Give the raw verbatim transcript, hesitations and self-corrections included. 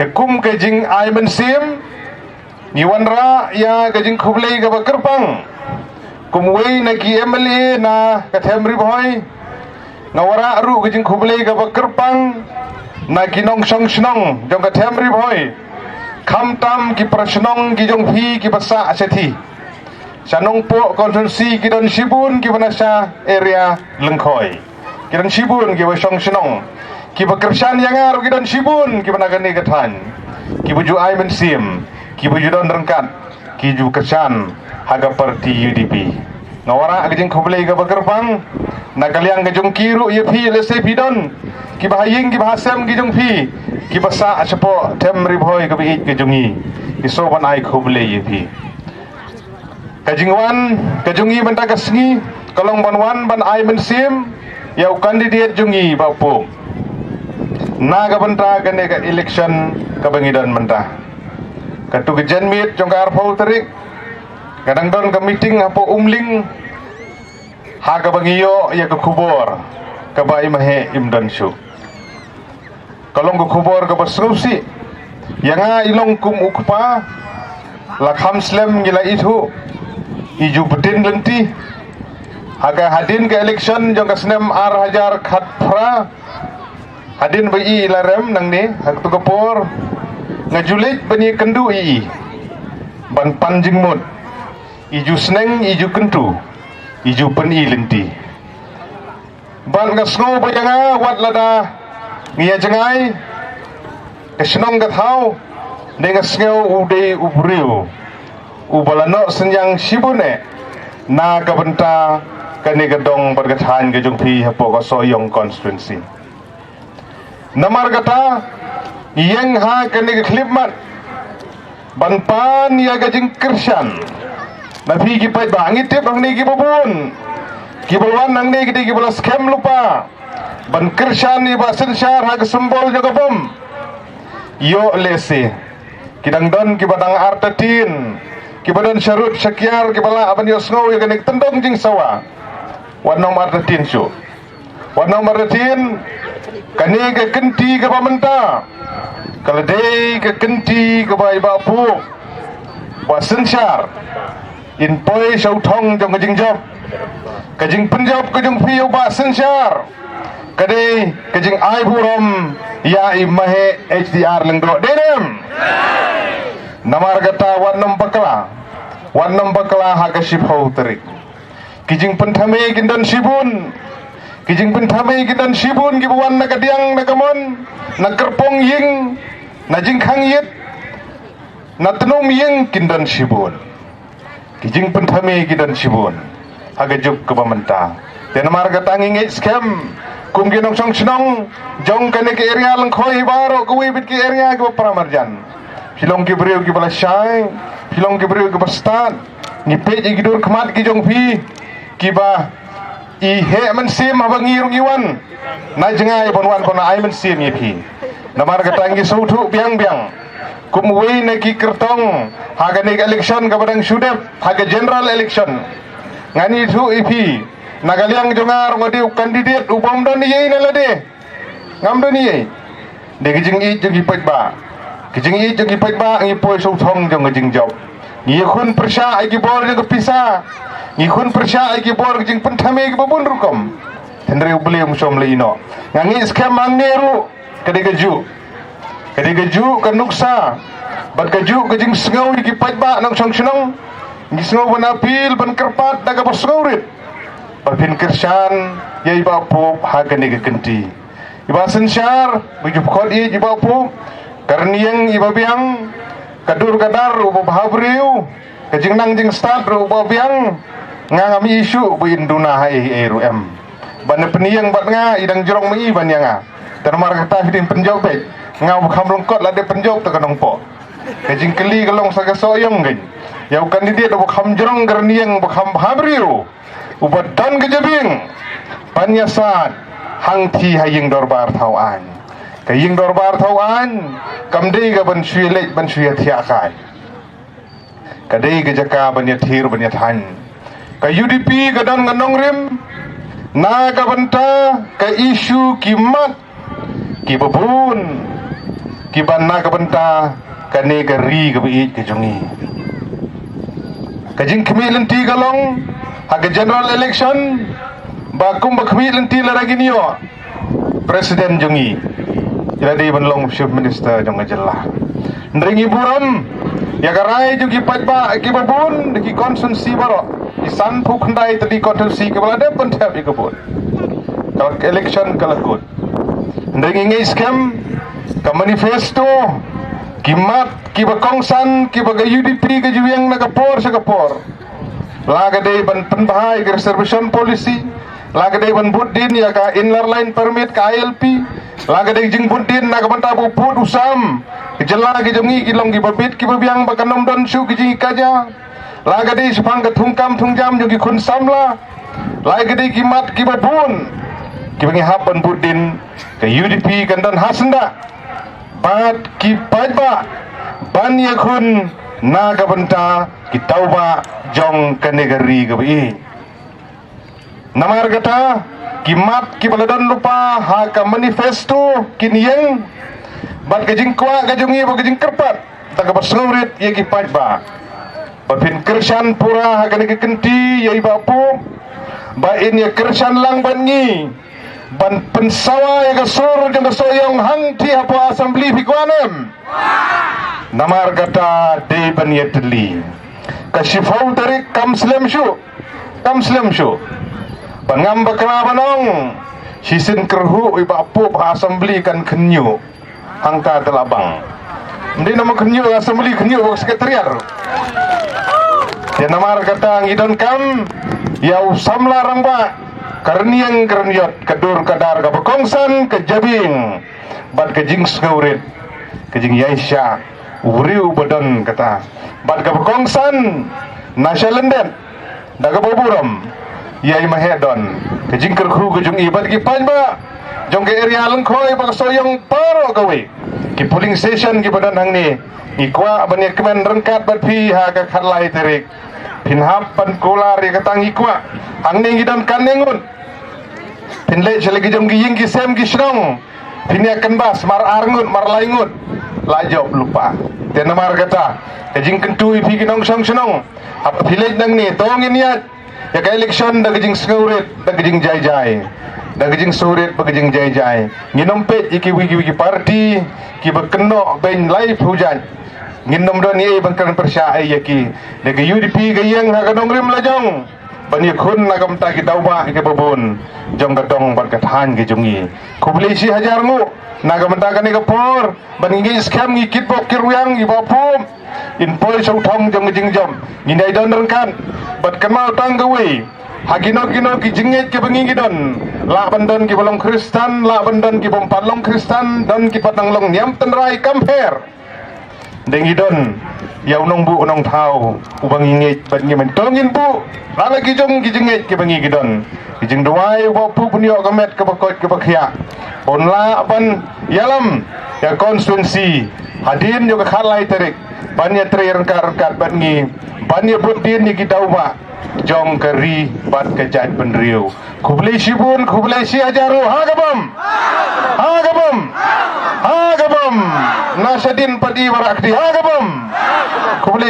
Te kum ka jingai mynsiem, ngi wanrah ïa ka jingkhublei kaba kyrpang. Kum uwei na ki M L A na ka them Ri Bhoi, nga wanrah ruh ka jingkhublei kaba kyrpang na ki nongshong shnong jong ka them Ri Bhoi, khamtam ki para shnong ki jong phi kiba sah shathie sha Nongpoh constituency. Ki don shibun kiba na sha area Lyngkhoi, ki don shibun kiba shong shnong, kiba kyrshan ïa nga ruh ki don shibun kiba na kane ka thaiñ, kiba ju ai mynsiem, kiba ju don ryngkat, ki ju kyrshan ha ka party U D P. Nga wanrah ka jingkhublei kaba kyrpang na ka liang ka jong ki ruh ïa phi, lehse phi don kiba ha ïing kiba ha sem ki jong phi kiba sah shapoh them Ri Bhoi kaba ïeit ka jong ngi, ki sngewbha ban ai khublei ïa phi. Ka jingwan ka jong ngi mynta ka sngi ka long ban wan ban ai mynsiem ïa u candidate jong ngi Bah Pop na ka bynta kane ka election kaba ngi don mynta. Katto ka janmiet jong ka arphew tarik, ka dang don ka meeting hapoh Umling, ha kaba ngi ïoh ïa ka khubor kaba i Maheh im don shuh. Ka long ka khubor kaba sngewsih ïa nga i long kum u kpa, la kham slem ngi la ithuh, i ju btin lynti. Ha ka hadien ka election jong ka snem ar hajar khatphra, hadien ba i la rem nangne, ha kato ka por nga ju leit ban ïakynduh ïa i ban pan jingmut. I ju sneng, i ju kyntu, i ju pyni lynti. Bad nga sngew ba ïa nga, wat lada ngi ïa jngai ka shnong ka thaw, dei nga sngew u dei u briew uba la noh synñiang shibun eh na ka bynta kane ka dong bad ka thaiñ ka jong phi hapoh ka Sohiong constituency. Namar kata, ïeng ha kane ka khyllipmat ban pan ïa ka jingkyrshan na phi ki paidbah. Ngi tip hangne kiba bun kiba la wan hangne ki dei kiba la skhem lypa ban kyrshan ïa i Bah Synshar ha ka symbol jong ka bom. Ïoh lehse ki dang don kiba dang artatien, kiba don sharud shakiar, kiba lah ban ïohsngew ïa kane ka tyndong jingsawa. Wat nym artatien shuh. Wat nym artatien. Kane ka kynti kaba mynta ka la dei ka kynti kaba i Bah Pop, Bah Synshar, in poi sha u thong jong ka jingjop. Ka jingpynjop ka jong phi ïa u Bah Synshar ka dei ka jingai burom ïa i Maheh H D R Lyngdoh, dei ne em? Namar kata wat nym bakla, wat nym bakla ha ka shiphew tarik. Ki jingpynthame kin don shibun. Ki jingpynthame kin don shibun kiba wan na ka diang, na ka mon, na kyrpong ïing, na jingkhang ïit, na tnum ïing kin don shibun. Ki jingpynthame kin don shibun ha ka juk kaba mynta. Te namar kata ngi ngeit skhem kum ki nongshong shnong jong kane ka area Lyngkhoi baroh kawei bad ki area kiba para marjan. Phi long ki briew kiba la shai, phi long ki briew kiba stad. Ngi peit ïa ki dur khmat ki jong phi kiba i heh mynsiem haba ngi ruh ngi wan na jngai ban wan ban ai mynsiem ïa phi. Namar kata ngi sngewthuh biang biang kum uwei na ki kyrtong ha kane ka election kaba dang shu dep, ha ka general election. Ngan ïathuh ïa phi, na ka liang jong nga ruh nga dei u candidate uba ym don eiei na lade. Ngam don eiei. Dei ka jingïeit jong ki paidbah. Ka jingïeit jong ki paidbah ngi poi sha u thong jong ka jingjop. Ngi ïakhun pyrshah ïa ki bor jong ka pisa. Ngi ïakhun pyrshah ïa ki bor ka jingpynthame kiba bun rukom. Hynrei U Blei um shym la ïehnoh. Nga ngeit skhem hangne ruh ka dei kajuh, ka dei kajuh ka nuksa bad kajuh ka jingsngew ïa ki paidbah nongshong shnong. Ngi sngew ban appeal, ban kyrpad da kaba sngewrit ba phin kyrshan ïa i Bah Pop ha kane ka kynti. I Bah Synshar, ba ju pkhot ïa i Bah Pop, ka rynïeng iba biang, ka dur ka dar uba bha briew, ka jingnang jingstad ruh uba biang. Nga ngam ïohi shuh ba in duna ha ei ei ruh em. Ban pynïeng bad nga, i dang jrong ma i ban ïa nga. Te namar kata phi dei pynjop beit. Nga uba kham lyngkot la dei pynjop te ka Nongpoh. Ka jingkylli ka long sa ka Sohiong kein. Ïa u candidate uba kham jrong ka rynïeng, uba kham bha briew, uba don ka jabieng ban ïasaid hangthie ha ïing dorbar thaw aiñ. Ka ïing dorbar thaw aiñ kam dei ka ban shu ïaleit ban shu ïathiah kai. Ka dei ka jaka ban ïathir ban ïathaiñ. Ka U D P ka don ka nongrim na ka bynta ka issue ki mat kiba bun. kiba na ka bynta kane ka ri kaba ïeit ka jong ngi. Ka jingkhmih lynti ka long ha ka general election, ba kumba khmih lynti lada kin ïoh president jong ngi, i la dei ban long chief minister jong ka jylla. Hynrei ngi burom ïa ka rai jong ki paidbah kiba bun da ki constituency baroh, ki sanphew khyndai tylli constituency kiba la dep ban thep ïa ka vote. Ka election ka la kut. Hynrei ngi ngeit skhem ka manifesto, ki mat kiba kongsan kiba ka U D P ka ju ïeng na ka por sha ka por, la ka dei ban pynbha ïa ka reservation policy, la ka dei ban bud dien ïa ka Inner Line Permit, ka I L P, la ka dei jingbud dien na ka bynta ba u pud u sam. Ka jylla ka jong ngi ki long kiba bit kiba biang ba kan ym don shuh ki jingïakajia. La ka dei shaphang ka thungkam thungjam jong ki khun samla, la ka dei ki mat kiba bun kiba ngi hap ban bud dien. Ka U D P kan don ha syndah bad ki paidbah ban ïakhun na ka bynta ki tawbah jong kane ka ri kaba ïeit. Namar kata, ki mat kiba la don lypa ha ka manifesto kin ïeng, bad ka jingkwah ka jong ngi bad ka jingkyrpad da kaba sngewrit ïa ki paidbah, ba phin kyrshan pura ha kane ka kynti ïa i Bah Pup, ba in ïa kyrshan lang bad ngi ban pynsawa ïa ka sur jong ka Sohiong hangtei hapoh Assembly, phi kwah ne em? Namar kata dei ban ïatylli. Ka shiphew tarik kam slem shuh. Kam slem shuh. Ban ngam ba kra ban ong, shisien kyrhuh i Bah Pup ha Assembly kan khynñiuh. Hangta te la bang. Ym dei namar khynñiuh ha Assembly, khynñiuh ha Secretariat. Te namar kata ngi donkam ïa u samla rangbah, ka rynïeng ka rynïot, ka dur ka dar, kaba kongsan ka jabieng bad ka jingsngewrit, ka jingïaishah u briew ba don kata. Bad kaba kongsan na sha lyndet, da kaba burom ïa i Maheh Don, ka jingkyrkhu ka jong i bad ki paidbah jong ka area Lyngkhoi bad ka Sohiong baroh kawei, ki polling station kiba don hangne. Ngi kwah ban ïakmen ryngkat bad phi ha ka khatlai tarik. Phin hap ban kular ïa kata, ngi kwah. Hangne ngi don kane ngut. Phin leit sha la ki jong ki ïing ki sem ki shnong, phin ïa kynbas mar ar ngut, mar lai ngut, la jop lypa. Te namar kata, ka jingkyntu ïa phi ki nongshong shnong, haba phi leit nangne, to ngin ïaid ïa ka election da ka jingsngewrit, da ka jingjai jai, da ka jingsngewrit bad ka jingjai jai. Ngin ym peit ïa kiwei kiwei ki party kiba kynnoh beiñ laiphew jait. Ngin ym don ei ei ban kren pyrshah ei ïa ki. Da ka U D P ka ïeng ha ka nongrim lajong ban ïakhun na ka bynta ki tawbah kiba bun jong ka dong bad ka thaiñ ka jong ngi. Khublei shi hajar nguh na ka bynta kane ka por, bad ngi ngeit skhem, ngi kitbok kitrwiang, i Bah Pup, in poi sha u thong jong ka jingjop. Ngin ïai don ryngkat bad kynmaw tang kawei, ha kino kino ki jingngeit kiba ngi ngi don, lah ban don kiba long Khristan, lah ban don kiba ym pat long Khristan, don kiba dang long niam tynrai, kam pher. Dang ngi don ïa u nongbuh u nongthaw uba ngi ngeit bad ngi myntoi ngin buh la la ki jong ki jingngeit kiba ngi ki don. Ki jingduwai u Bah Pup un ïoh ka met kaba koit kaba khiah, un lah ban ïalam ïa constituency hadien jong ka khatlai tarik, ban ïatrei ryngkat ryngkat bad ngi, ban ïabud dien ïa ki tawbah jong ka ri bad ka jaitbynriew. Khublei shibun, khublei shi hajar nguh. Ha ka bym? Ha ka bym? Ha ka bym? Na shadien pat i Barakti, ha ka bym? Khublei.